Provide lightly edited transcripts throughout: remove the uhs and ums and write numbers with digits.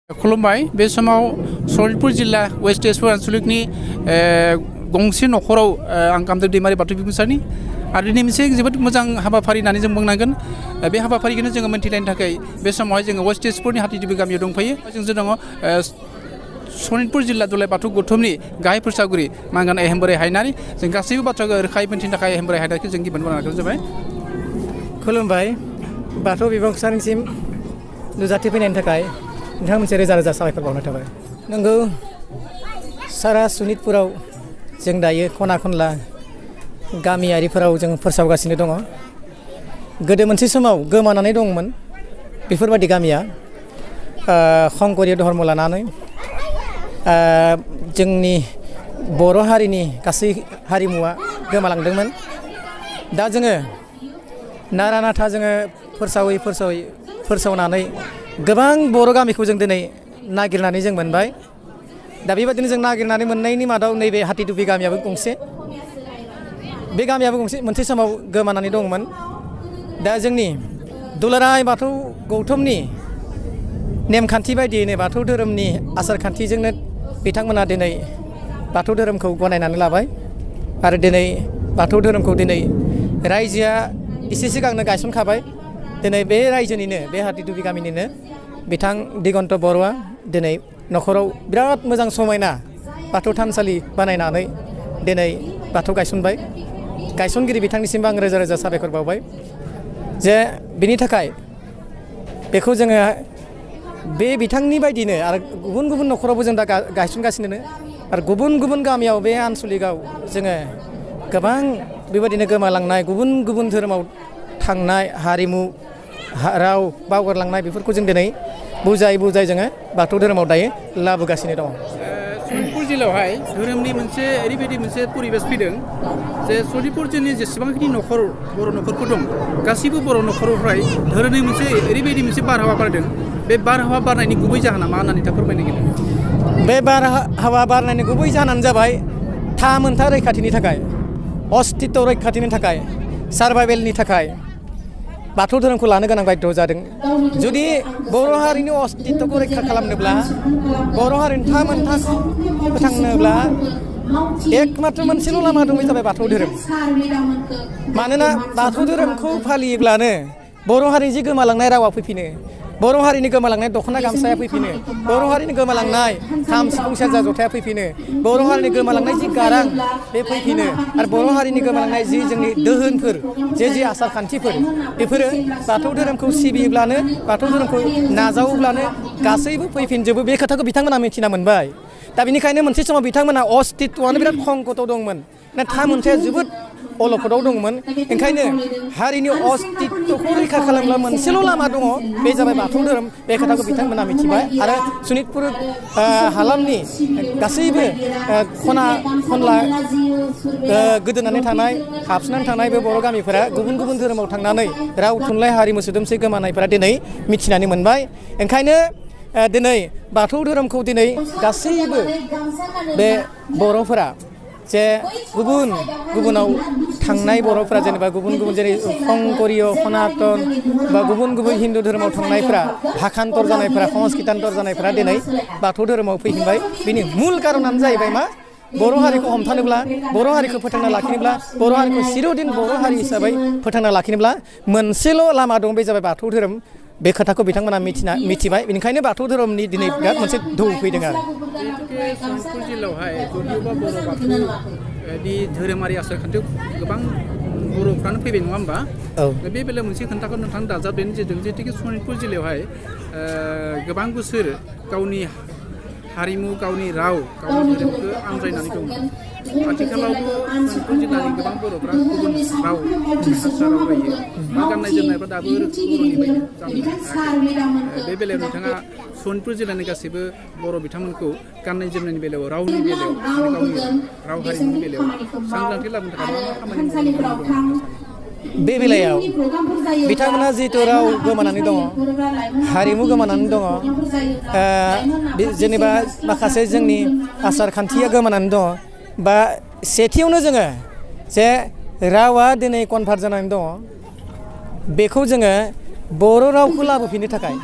खुलुमबाय बे समाव सनितपुर जिल्ला वेस्ट तेजपुर आनसलिकनि गंसे नखराव आं कामदेब दैमारि बाथौ बिबुंसारनि आरो दिनै मोनसे जोबोद मोजां हाबाफारि होननानै जों बुंनांगोन। बे हाबाफारिखौनो जोङो मोनथिलायनो थाखाय बे समावहाय जोङो वेस्ट तेजपुरनि हाथिदिबि गामियाव दंफायो। जों दङ सनितपुर जिल्ला दुलाय बाथौ गौथुमनि गाहाय फोसावगिरि मांगान एहेमबोराय हायनारि। जों गासैबो बाथ्राखौ रोखायै मोनथिनो थाखाय एहेमबोराय हायनारिखौ जों गिबियावनो बुंनो जाबाय। खुलुमबाय बाथौ बिबुंसारनिसिम नुजाथि फैनायनि थाखाय नोंथाङा मोनसे रोजा रोजा साबायखर बावनाय थाबाय। नंगौ सारा सनितपुराव जों दायो खना खनला गामियारिफोराव जों फोसावगासिनो दङ। गोदो मोनसे समाव गोमानानै दंमोन बेफोरबायदि गामिया संकरिय धर्म लानानै जोंनि बर' हारिनि गासै हारिमुवा गोमालांदोंमोन। दा जोङो नारा नाथा जोङो फोसावनानै गोबां बर' गामिखौ जों दिनै नागिरनानै जों मोनबाय। दा बेबायदिनो जों नागिरनानै मोननायनि मादाव नैबे हाथिदुबि गामियाबो गंसे, बे गामियाबो मोनसे समाव गोमानानै दंमोन। दा जोंनि दुलाराय बाथौ गौथुमनि नेमखान्थि बायदियैनो बाथौ धोरोमनि आसार खान्थिजोंनो बिथांमोना दिनै बाथौ धोरोमखौ गनायनानै लाबाय आरो दिनै बाथौ धोरोमखौ दिनै रायजोआ एसे सिगांनो गायसनखाबाय। दिनै बे रायजोनिनो बे हाथिदुबि गामिनिनो बिथां दिगन्त बर'आ दिनै न'खराव बिराद मोजां समायना बाथौ थानसालि बानायनानै दिनै बाथौ गायसनबाय। गायसनगिरि बिथांनिसिमबो आं रोजा रोजा साबायखर बावबाय जे बिनि थाखाय बेखौ जोङो बे बिथांनि बायदिनो आरो गुबुन गुबुन न'खरावबो जों दा गायसनगासिनो आरो गुबुन गुबुन गामियाव बे आनसलिकआव जोङो गोबां बेबायदिनो गोमालांनाय गुबुन गुबुन धोरोमाव थांनाय हारिमु राव बावगारलांनाय बेफोरखौ जों दिनै बुजाय जोङो बाथौ धोरोमाव दायो लाबोगासिनो दङ। सनितपुर जिल्लायावहाय धोरोमनि मोनसे ओरैबायदि मोनसे परिबेस फैदों जे सनितपुर जिल्लानि जेसेबांखिनि न'खर बर' न'खरफोर दं गासैबो बर' न'खरावहाय धोरोमनि मोनसे ओरैबायदि मोनसे बारहावा बारदों। बे बारहावा बारनायनि गुबै जाहोना मा होननानै नोंथाङा फोरमायनो नागिरदों? बे बारहावा बारनायनि गुबै जाहोनानो जाबाय थामोनथा रैखाथिनि थाखाय, अस्तित्व रैखाथिनि थाखाय, सार्भाइभेलनि थाखाय बाथौ धोरोमखौ लानो गोनां बायद' जादों। जुदि बर' हारिनि अस्तित्वखौ रैखा खालामनोब्ला, बर' हारिनि थामोनथाखौ फोथांनोब्ला एकमात्र मोनसेल' लामा दं, बे जाबाय बाथौ धोरोम। मानोना बाथौ धोरोमखौ फालियोब्लानो बर' हारिनि जि गोमालांनाय रावा फैफिनो, बर' हारिनि गोमालांनाय दख'ना गामसाया फैफिनो, बर' हारिनि गोमालांनाय खाम सिफुं सेरजा जथाया फैफिनो, बर' हारिनि गोमालांनाय जि गारां बे फैफिनो आरो बर' हारिनि गोमालांनाय जि जोंनि दोहोनफोर जि आसार खान्थिफोर बेफोरो बाथौ धोरोमखौ सिबियोब्लानो, बाथौ धोरोमखौ नाजावोब्लानो गासैबो फैफिनजोबो। बे खोथाखौ बिथांमोना मिथिना मोनबाय। दा बेनिखायनो मोनसे समाव बिथांमोना अस्तित्वआनो बिराद संकटआव दंमोन, थामोनथाया जोबोद अलखदाव दंमोन। ओंखायनो हारिनि अस्तित्वखौ रैखा खालामब्ला मोनसेल' लामा दङ, बे जाबाय बाथौ धोरोम। बे खोथाखौ बिथांमोना मिथिबाय आरो सनितपुर हालामनि गासैबो खना खनला गोदोनानै थानाय, हाबसोनानै थानाय बे बर' गामिफोरा गुबुन गुबुन धोरोमाव थांनानै राव थुनलाइ हारिमु सोदोमस्रि गोमानायफोरा दिनै मिथिनानै मोनबाय। ओंखायनो दिनै बाथौ धोरोमखौ दिनै गासैबो बे बर'फोरा जे गुबुनाव थांनाय बर'फ्रा जेनेबा गुबुन जेरै संकरिय सनातन बा गुबुन हिन्दु धोरोमाव थांनायफ्रा, भाखान्तर जानायफ्रा, संस्कृतान्तर जानायफ्रा दिनै बाथौ धोरोमाव फैफिनबाय। बिनि मुल कारनानो जाहैबाय मा? बर' हारिखौ हमथानोब्ला, बर' हारिखौ फोथांना लाखिनोब्ला, बर' हारिखौ चिरदिन बर' हारि हिसाबै फोथांना लाखिनोब्ला मोनसेल' लामा दं, बे जाबाय बाथौ धोरोम। बे खोथाखौ बिथांमोना मिथिबाय। बेनिखायनो बाथौ धोरोमनि दिनै बिराद मोनसे ढौ फैदों आरो। सनितपुर जिल्लायावहाय जदिअबा बर' बाथौनि धोरोमारि आसार खान्थियाव गोबां बर'फ्रानो फैबाय नङा होमबा? औ। बे बेलायाव मोनसे खोन्थाखौ नोंथां दाजाबदेरनो जेदों जिहेतुके सनितपुर जिल्लायावहाय गोबां बोसोर गावनि हारिमु, गावनि राव, गावनि धोरोमखौ आंज्रायनानै दंमोन। आथिखालावबो सनितपुर जिल्लानि गोबां बर'फ्रा गुबुन राव, हारसा राव रायो बा गाननाय जोमनायफ्रा दाबो बर'नि बायदि जानो हायाखै। बे बेलायाव नोंथाङा सनितपुर जिल्लानि गासैबो बर' बिथांमोनखौ गाननाय जोमनायनि बेलायाव, रावनि बेलायाव, गावनि राव हारिमुनि बेलायाव सांग्रांथि लाबोनो थाखाय मा खामानि मावनांगौ? बे बेलायाव बिथांमोना जिहेतु राव गोमानानै दङ, हारिमु गोमानानै दङ, जेनेबा माखासे जोंनि आसार खान्थिया गोमानानै दङ, बा सेथियावनो जोङो जे रावा दिनै कनभार्ट जानानै दङ, बेखौ जोङो बर' रावखौ लाबोफिननो थाखाय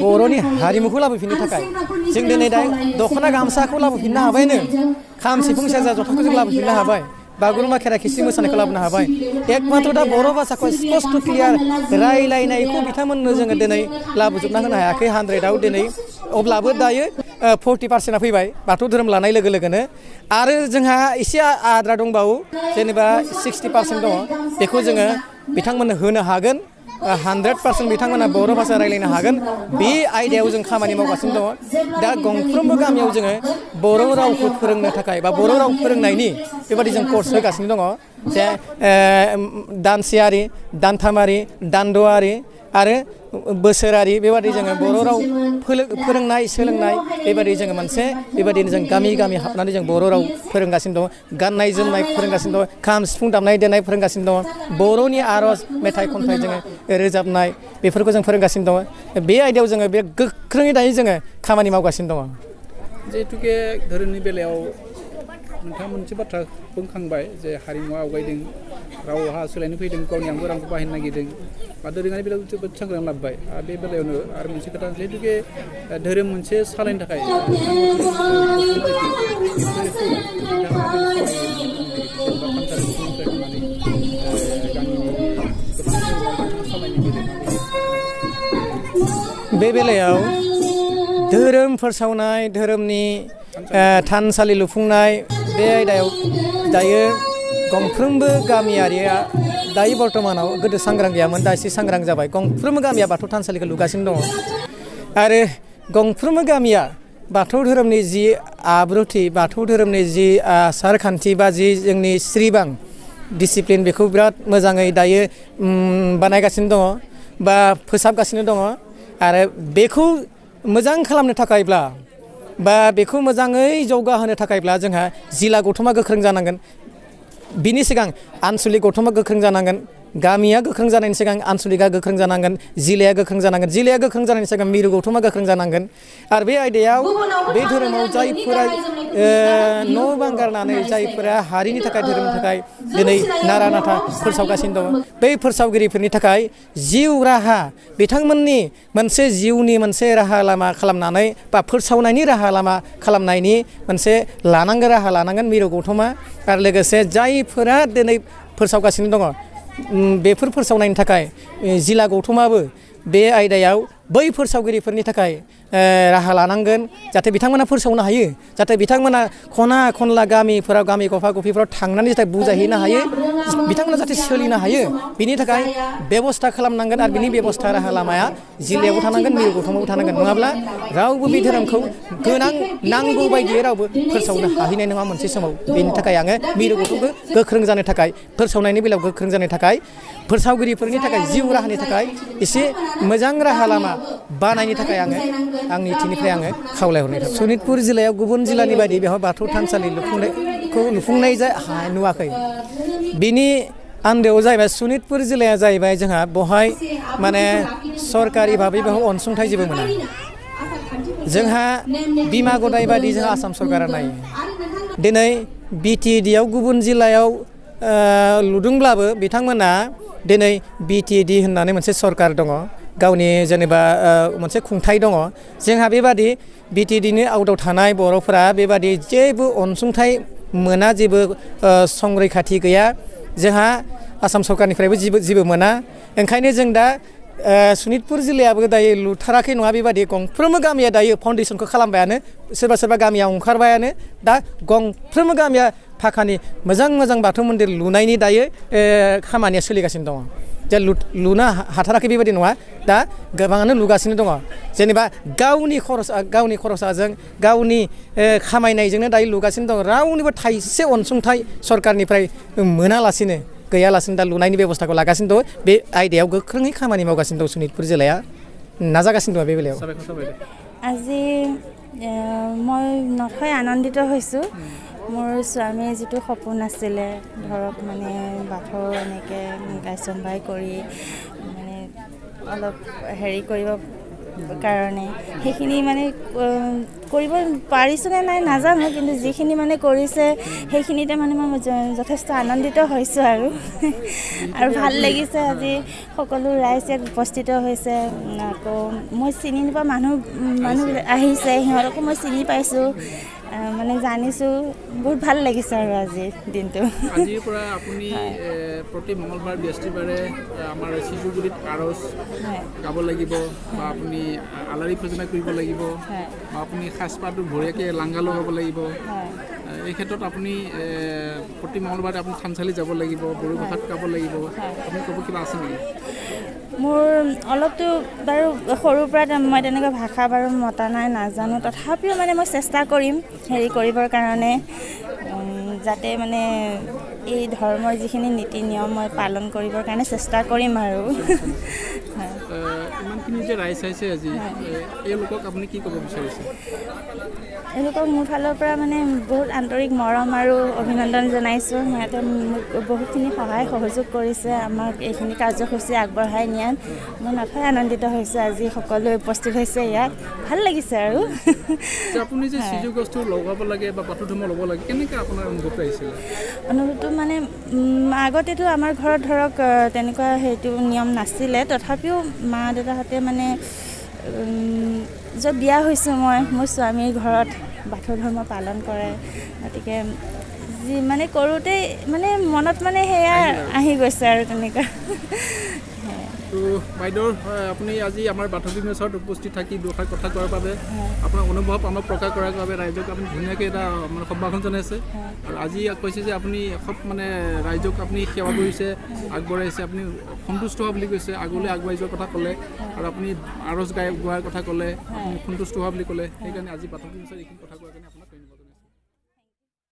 बर'नि हारिमुखौ लाबोफिननो थाखाय जों दिनै दा दख'ना गामसाखौ लाबोफिननो हाबायनो खाम सिफुं सेरजा जथाखौ जों लाबोफिननो हाबाय बागुरुम्बा खेराइ खिस्रि मोसानायखौ लाबोनो हाबाय एकमात्र दा बर' भाषाखौ स्पष्ट क्लियार रायलायनायखौ बिथांमोननो जोङो दिनै लाबोजोबना होनो हायाखै 100आव दिनै अब्लाबो दायो 40%आ फैबाय बाथौ धोरोम लानाय लोगो लोगोनो आरो जोंहा एसे आद्रा दंबावो जेनेबा 60% दङ बेखौ जोङो बिथांमोननो होनो हागोन 100% बिथांमोना बर' भाषा रायलायनो हागोन बे आयदायाव जों खामानि मावगासिनो दङ दा गंफ्रोमबो गामियाव जोङो बर' रावखौ फोरोंनो थाखाय बा बर' राव फोरोंनायनि बेबादि जों कर्स होगासिनो दङ जे दानसेयारि दानथामारि दानद'आरि आरो बोसोरारि बेबादि जोङो बर' राव फोरोंनाय सोलोंनाय बेबादि जोङो मोनसे बेबादिनो जों गामि गामि हाबनानै जों बर' राव फोरोंगासिनो दङ गाननाय जोमनाय फोरोंगासिनो दङ खाम सिफुं दामनाय देनाय फोरोंगासिनो दङ बर'नि आर'ज मेथाइ खन्थाइ जोङो रोजाबनाय बेफोरखौ जों फोरोंगासिनो दङ बे आयदायाव जोङो बे गोख्रोङै दायो जोङो खामानि मावगासिनो दङ जिहेतुके धोरोमनि बेलायाव नोंथाङा मोनसे बाथ्रा बुंखांबाय जे हारिमुवा आवगायदों रावहा सोलायनो फैदों गावनि आंगो रावखौ बाहायनो नागिरदों बा दोरोङारि बेलायाव जोबोद सांग्रां लाबोबाय आरो बे बेलायावनो आरो मोनसे खोथा जिहेतुके धोरोम मोनसे सालायनो थाखाय बे बेलायाव धोरोम फोसावनाय धोरोमनि थानसालि लुफुंनाय बे आयदायाव दायो गंफ्रोमबो गामियारिया दायो बर्तमानाव गोदो सांग्रां गैयामोन दा एसे सांग्रां जाबाय गंफ्रोमबो गामिया बाथौ थानसालिखौ लुगासिनो दङ आरो गंफ्रोमबो गामिया बाथौ धोरोमनि जि आब्रुथि बाथौ धोरोमनि जि आसार खान्थि बा जि जोंनि स्रिबां डिसिप्लिन बेखौ बिराद मोजाङै दायो बानायगासिनो दङ बा फोसाबगासिनो दङ आरो बेखौ मोजां खालामनो थाखायब्ला बा बेखौ मोजाङै जौगाहोनो थाखायब्ला जोंहा जिल्ला गौथुमा गोख्रों जानांगोन बिनि सिगां आन्सलिक गौथुमा गोख्रों जानांगोन गामिया गोख्रों जानायनि सिगां आन्सलिकआ गोख्रों जानांगोन जिल्लाया गोख्रों जानांगोन जिल्लाया गोख्रों जानायनि सिगां मिरु गौथुमा गोख्रों जानांगोन आरो बे आयदायाव बे धोरोमाव जायफोरा न' बां गारनानै जायफोरा हारिनि थाखाय धोरोमनि थाखाय दिनै नारा नाथा फोसावगासिनो दङ बै फोसावगिरिफोरनि थाखाय जिउ राहा बिथांमोननि मोनसे जिउनि मोनसे राहा लामा खालामनानै बा फोसावनायनि राहा लामा खालामनायनि मोनसे राहा लानांगोन मिरु गौथुमा आरो लोगोसे जायफोरा दिनै फोसावगासिनो दङ बेफोर फोसावनायनि थाखाय जिल्ला गौथुमाबो बे आयदायाव बै फोसावगिरिफोरनि थाखाय राहा लानांगोन जाहाथे बिथांमोना फोसावनो हायो जाहाथे बिथांमोना खना खनला गामिफोराव गामि गफा गफिफोराव थांनानै जाहाथे बुजायहैनो हायो बिथांमोना जाहाथे सोलिनो हायो बिनि थाखाय बेबस्था खालामनांगोन आरो बिनि बेबस्था राहा लामाया जिल्लायावबो थानांगोन मिरु गौथुमावबो थानांगोन नङाब्ला रावबो बे धोरोमखौ गोनां नांगौ बायदियै रावबो फोसावनो हाहैनाय नङा मोनसे समाव बेनि थाखाय आङो मिरु गौथुमखौ गोख्रों जानो थाखाय फोसावनायनि बेलायाव गोख्रों जानो थाखाय फोसावगिरिफोरनि थाखाय जिउ राहानि थाखाय एसे मोजां राहा लामा बानायनो थाखाय आङो आंनि थिनिफ्राय आङो खावलायहरनाय थाबाय सनितपुर जिल्लायाव गुबुन जिल्लानि बायदि बेवहाय बाथौ थानसालि लुफुंनाय नुवाखै बिनि आन्दोआव जाहैबाय सनितपुर जिल्लाया जाहैबाय जोंहा बेवहाय माने सरकारि भाबै बेवहाय अनसुंथाइ जेबो मोना जोंहा बिमा गदाय बायदि जोंहा आसाम सरकारा नायो दिनै BTED गुबुन जिल्लायाव लुदोंब्लाबो बिथांमोना दिनै BTED होननानै मोनसे सरकार दङ गावनि जेनेबा मोनसे खुंथाय दङ जोंहा बेबादि BTEDनि आउटाव थानाय बर'फोरा बेबादि जेबो अनसुंथाइ मोना जेबो संरैखाथि गैया जोंहा आसाम सरकारनिफ्रायबो जेबो मोना ओंखायनो जों दा सनितपुर जिल्लायाबो दायो लुथाराखै नङा बेबादि गंफ्रोमबो गामिया दायो फाउन्डेसनखौ खालामबायानो सोरबा सोरबा गामिया ओंखारबायानो दा गंफ्रोमबो गामिया फाखानि मोजां बाथौ मन्दिर लुनायनि दायो खामानिया सोलिगासिनो दङ जे लुनो हाथाराखै बेबायदि नङा दा गोबाङानो लुगासिनो दङ जेनेबा गावनि खरसाजों गावनि खामायनायजोंनो दायो लुगासिनो दङ रावनिबो थाइसे अनसुंथाइ सरकारनिफ्राय मोनालासिनो गैयालासिनो दा लुनायनि बेबस्थाखौ लागासिनो दङ बे आयदायाव गोख्रोङै खामानि मावगासिनो दं सनितपुर जिल्लाया नाजागासिनो दङ बे बेलायाव আজি মই নথৈ আনন্দিত হৈছোঁ মোৰ স্বামীৰ যিটো সপোন আছিলে ধৰক মানে বাথৌ এনেকৈ গাইচম্বাই কৰি মানে অলপ হেৰি কৰিব কাৰণে সেইখিনি মানে কৰিব পাৰিছোঁনে নাই নাজানো, কিন্তু যিখিনি মানে কৰিছে সেইখিনিতে মানে মই যথেষ্ট আনন্দিত হৈছোঁ আৰু ভাল লাগিছে আজি সকলো ৰাইজ ইয়াত উপস্থিত হৈছে। আকৌ মই চিনি নোপোৱা মানুহ আহিছে, সিহঁতকো মই চিনি পাইছোঁ, মানে জানিছোঁ, বহুত ভাল লাগিছে আৰু আজিৰ দিনটো। আজিৰ পৰা আপুনি প্ৰতি মঙলবাৰ বৃহস্পতিবাৰে আমাৰ চিজুগুৰিত আৰজ গাব লাগিব, বা আপুনি আলাৰী ভজনা কৰিব লাগিব, বা আপুনি সাজপাৰটো ভৰিয়াকৈ লাংগা লগাব লাগিব। এই ক্ষেত্ৰত আপুনি প্ৰতি মঙলবাৰে আপুনি থানচালি যাব লাগিব, বড়ো ভাষাত গাব লাগিব। আপুনি ক'ব কিবা আছে নেকি? মোৰ অলপতো বাৰু সৰুৰ পৰা মই তেনেকুৱা ভাষা বাৰু মতা নাই, নাজানো, তথাপিও মানে মই চেষ্টা কৰিম হেৰি কৰিবৰ কাৰণে, যাতে মানে এই ধৰ্মৰ যিখিনি নীতি নিয়ম মই পালন কৰিবৰ কাৰণে চেষ্টা কৰিম আৰু। ইমানখিনি যে ৰাইজ আহিছে আজি, এওঁলোকক আপুনি কি ক'ব বিচাৰিছে? এওঁলোকক মোৰ ফালৰ পৰা মানে বহুত আন্তৰিক মৰম আৰু অভিনন্দন জনাইছোঁ। সিহঁতে মোক বহুতখিনি সহায় সহযোগ কৰিছে আমাক এইখিনি কাৰ্যসূচী আগবঢ়াই নিয়াত। মই নথৈ আনন্দিত হৈছোঁ আজি সকলোৱে উপস্থিত হৈছে ইয়াত, ভাল লাগিছে আৰু। আপুনি যে সিজু গছটো লগাব লাগে বা বাথৌ ধৰ্ম ল'ব লাগে, কেনেকৈ আপোনাৰ অনুভৱটো আহিছিলে? অনুভৱটো মানে আগতেতো আমাৰ ঘৰত ধৰক তেনেকুৱা সেইটো নিয়ম নাছিলে, তথাপিও মা দেউতাহঁতে মানে য'ত বিয়া হৈছোঁ মই, মোৰ স্বামীৰ ঘৰত বাথৌ ধৰ্ম পালন কৰে, গতিকে যি মানে কৰোঁতেই মানে মনত মানে সেয়া আহি গৈছে আৰু তেনেকুৱা। তো বাইদেউ, আপুনি আজি আমাৰ বাথৌ বিঘ্নেৰ ওচৰত উপস্থিত থাকি দুষাৰ কথা কোৱাৰ বাবে, আপোনাৰ অনুভৱ আমাক প্ৰকাশ কৰাৰ বাবে ৰাইজক আপুনি ধুনীয়াকৈ এটা মানে সম্ভাষণ জনাইছে। আৰু আজি কৈছে যে আপুনি খুব মানে ৰাইজক আপুনি সেৱা কৰিছে, আগবঢ়াইছে, আপুনি সন্তুষ্ট হোৱা বুলি কৈছে, আগলৈ আগুৱাই যোৱাৰ কথা ক'লে, আৰু আপুনি আৰজ গোৱাৰ কথা ক'লে, আপুনি সন্তুষ্ট হোৱা বুলি ক'লে। সেইকাৰণে আজি বাথৌ বিঘ্নেৰ ওচৰত এইখিনি কথা কোৱাৰ কাৰণে